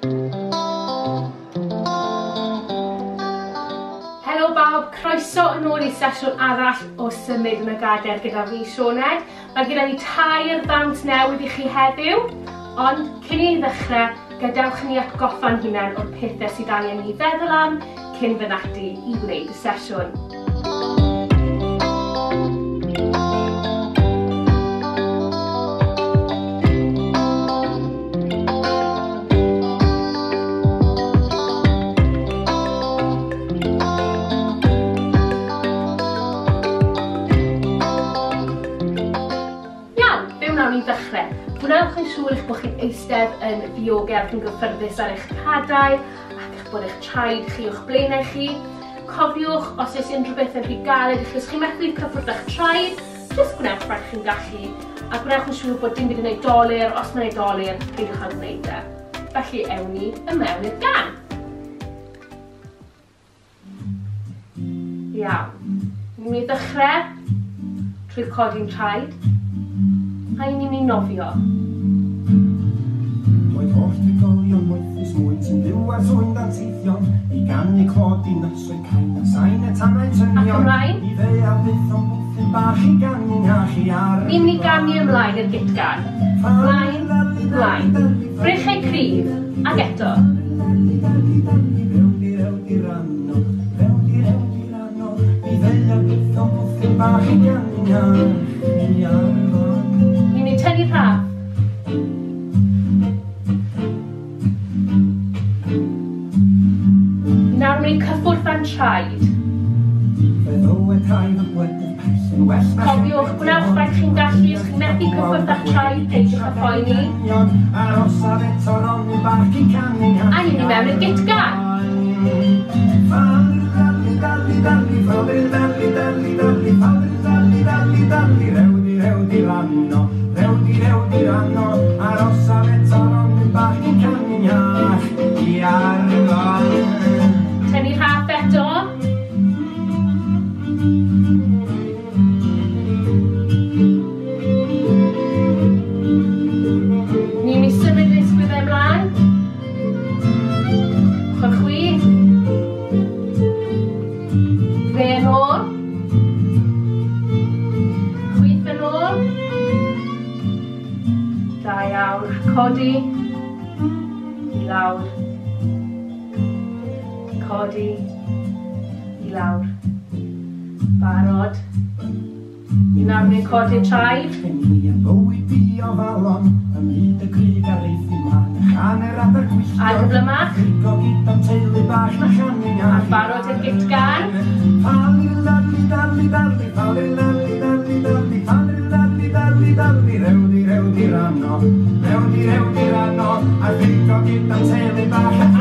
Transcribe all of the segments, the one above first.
Helo bawb, croeso yn ôl i sesiwn arall o Symud yn y Gadair gyda fi, Sioned. Mae gyda ni tair ddawns newydd i chi heddiw, ond cyn i ni ddechrau, gadewch i ni atgoffa'n hunain o'r pethau sydd angen ni feddwl am cyn fynd ati i wneud y sesiwn. Iawn, fe wnawn ni ddechrau. Gwnewch yn siŵr eich bod chi'n eistedd yn ddiogel ac yn gyffyrddus ar eich cadair ac eich bod eich traed chi o'ch blaenau chi. Cofiwch, os oes unrhyw beth yn rhy galed i chi, os chi'n methu cyffwrdd â'ch traed, jyst gwnewch beth chi'n gallu a gwnewch yn siŵr bod dim byd yn ei dolur, os mae'n ei dolur, peidiwch â gwneud e. Felly ewn ni y mewn i'r gan. Iawn. Ni'n mynd i ddechrau trwy codi'n traed, a ni'n mynd i nofio. Doedd holl drigolion moethus mwyn sy'n byw ar swyn danteithion i ganu clod dinasoedd cain a sain y tanau Ac tynion ymlaen. i fe a fyth ond bwthyn bach i ganu'n iach i ar Ni'n mynd i gamu ymlaen i'r gytgan. Mlaen, mlaen. Breichiau cryf, ac eto. Ni'n mynd i tynnu rhaff. Nawr mynd i cyffwrdd â'n traed. Cofiwch, gwnewch faint chi'n gallu, os chi'n methu cyffwrdd â'ch traed, peidiwch â phoeni. A ni'n mynd mewn i'r gytgan. Tynnu rhaff eto. Ni'n mynd i symud ein sgwyddau ymlaen. Ochr chwith. Dde yn ôl. Chwith yn ôl. Da iawn. A codi. I lawr. Codi. I lawr. Barod. Ni nawr mynd codi'r traed. A gyflymach. A barod i'r gytgan.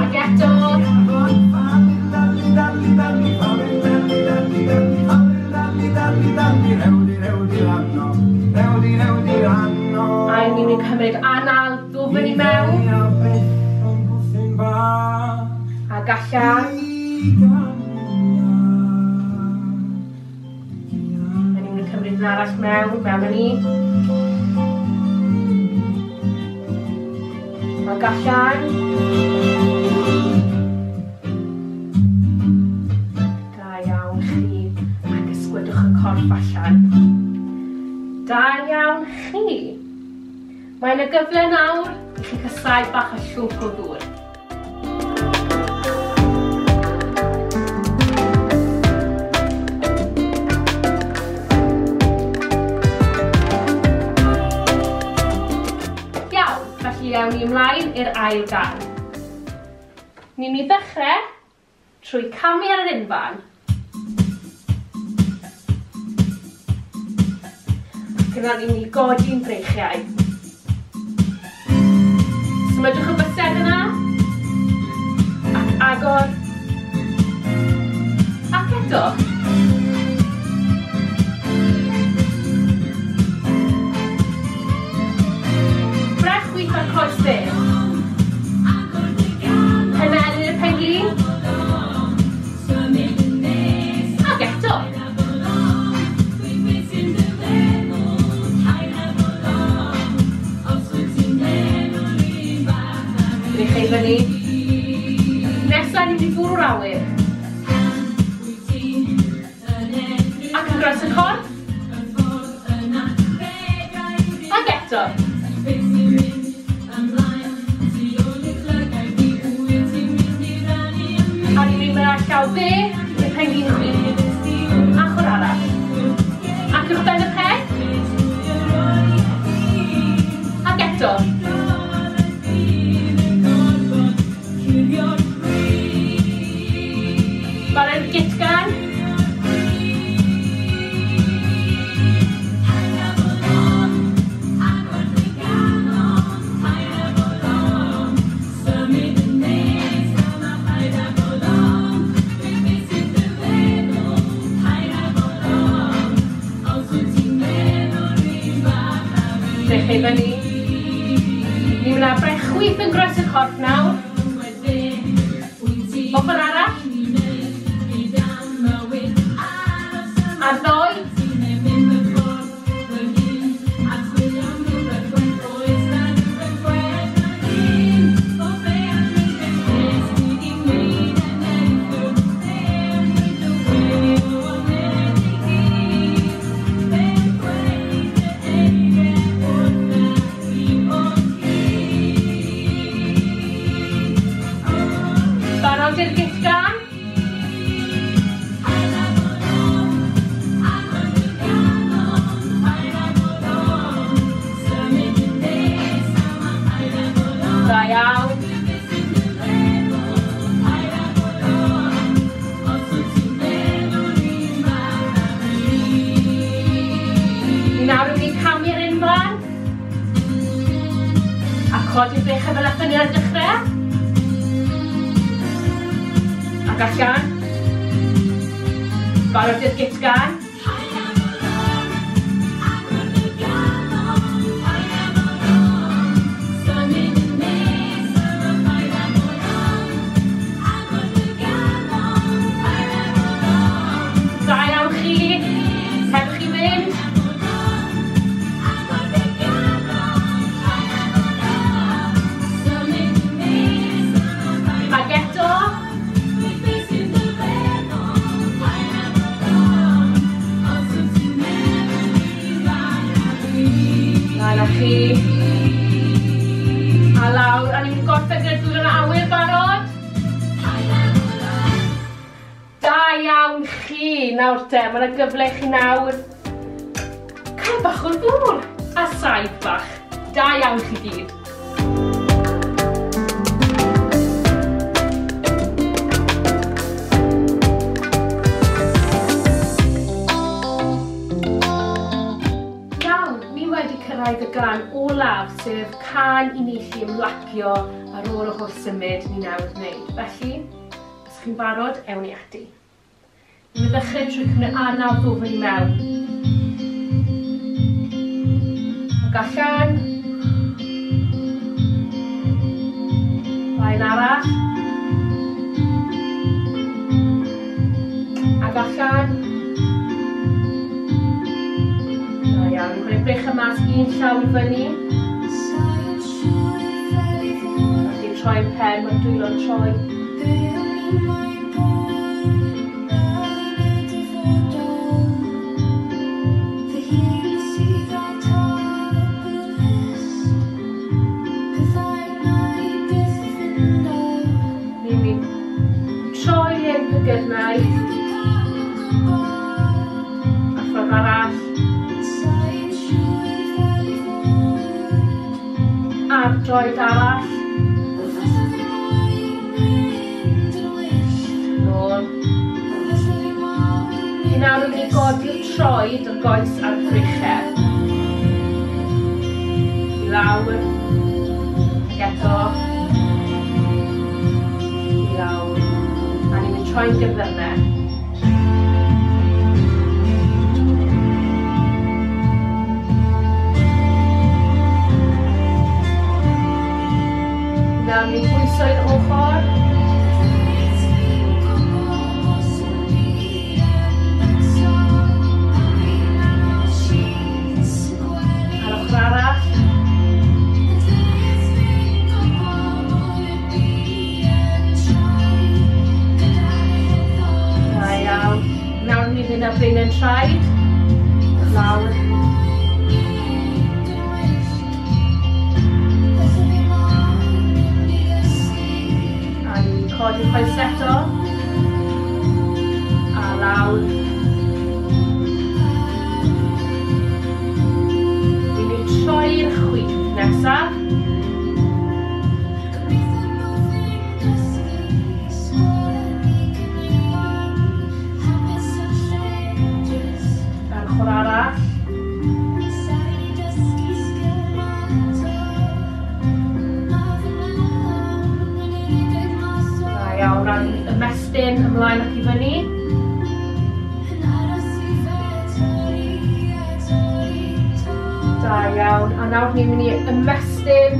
Ac eto. A ni'n mynd i cymryd anal ddwfn i mewn. Ac allan. A ni'n mynd i cymryd un arall mewn, mewn â ni. Ac allan. Da iawn chi. Ac ysgwydwch y corff allan. Da iawn chi. Mae yna gyfle nawr i chi cael saib bach a llwc o ddŵr. Iawn, felly awn ni ymlaen i'r ail gan. Ni'n mynd i ddechrau trwy camu ar yr unfan. Ac yna ni'n mynd i godi'n breichiau. Symudwch y bysedd yna. Ac agor. Ac eto. Brech chwith ar coes dde. Penelin i'r penglin. Ac eto. fyny. Nesaf ni'n mynd i bwrw'r awyr. Ac yn groes y corff. Ac eto. A ni'n mynd â'r llaw dde i'r pen-glin chwith. Ochr arall. Ac uwchben y pen. Ac eto. Barod gytgan. Dechrau fyny. Ni'n mynd â braich chwith yn groes y corff nawr. Ochr arall. A'r ddoi. Barod i'r gytgan. Da iawn. Ni nawr yn mynd i camu'r unfan. A codi'r breichiau fel aethon ni ar y dechrau. Ac allan. Barod i'r gytgan. Da iawn chi. Cewch chi fynd. Ac eto. Mlaen â chi. A lawr, a ni'n mynd i gorffen gyda dwylo yn y awyr barod. Da iawn chi. Nawr te, mae yna gyfle i chi nawr cael bach o ddŵr a saib bach. Da iawn chi gyd. Iawn, ni wedi cyrraedd y gân olaf, sef cân i ni allu ymlacio ar ôl y holl symud ni newydd wneud. Felly, os chi'n barod, ewn ni ati. Ni'n mynd i ddechrau trwy cymryd anaf ddwfn i mewn. Ac allan. Blaen arall. Ac allan. Da iawn, ni'n gwneud breichiau mas un llaw i fyny. Felly troi'n pen, mae'r dwylo'n troi. Ni'n mynd troi i'r pegyrnau. A ffordd arall. A'r droed arall. Nôl. Ni nawr yn mynd i godi'r troed o'r goes a'r breichiau. I lawr. Ac eto. I lawr. A ni'n mynd troi'n gyfyrnau. Nawr ni'n pwyso i'r ochr. A'r ochr arall. ar blaenau'n traed. Lawr. A ni'n codi'r coesau eto. A lawr. Ni'n mynd troi'r chwith nesaf. Arall. Da iawn, a ni'n ymestyn ymlaen ac i fyny. Da iawn, a nawr ni'n mynd i ymestyn.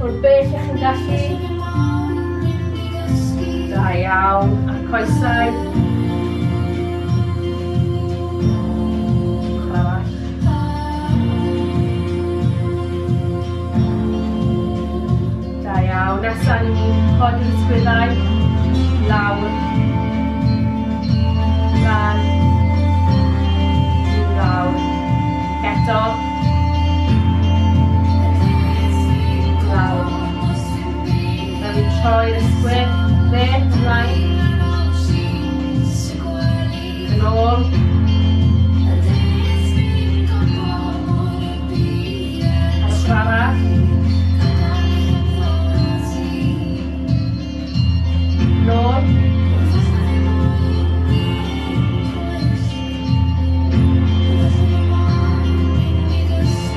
O'r bell ych chi'n gallu. Da iawn, a'r coesau. Ochr arall. Da iawn, nesaf ni'n mynd i codi'r ysgwyddau. Lawr. Lan. Lawr. Eto. Lawr. Nawr ni'n troi'r ysgwydd. Dde, ymlaen. Yn ôl. A'r ochr arall. Nôl.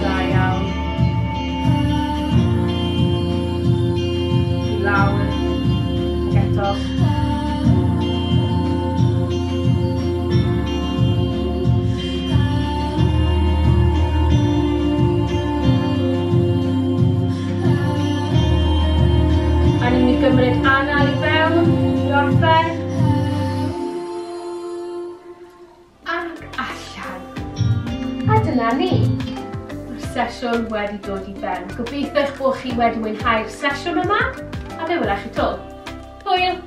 Da iawn. I lawr. Eto. A ni'n mynd i gymryd anadl i fewn i orffen. Ac allan. A dyna ni. Mae'r sesiwn wedi dod i ben. Gobeithio eich bod chi wedi mwynhau'r sesiwn yma, a fe welai chi 'to. Hwyl!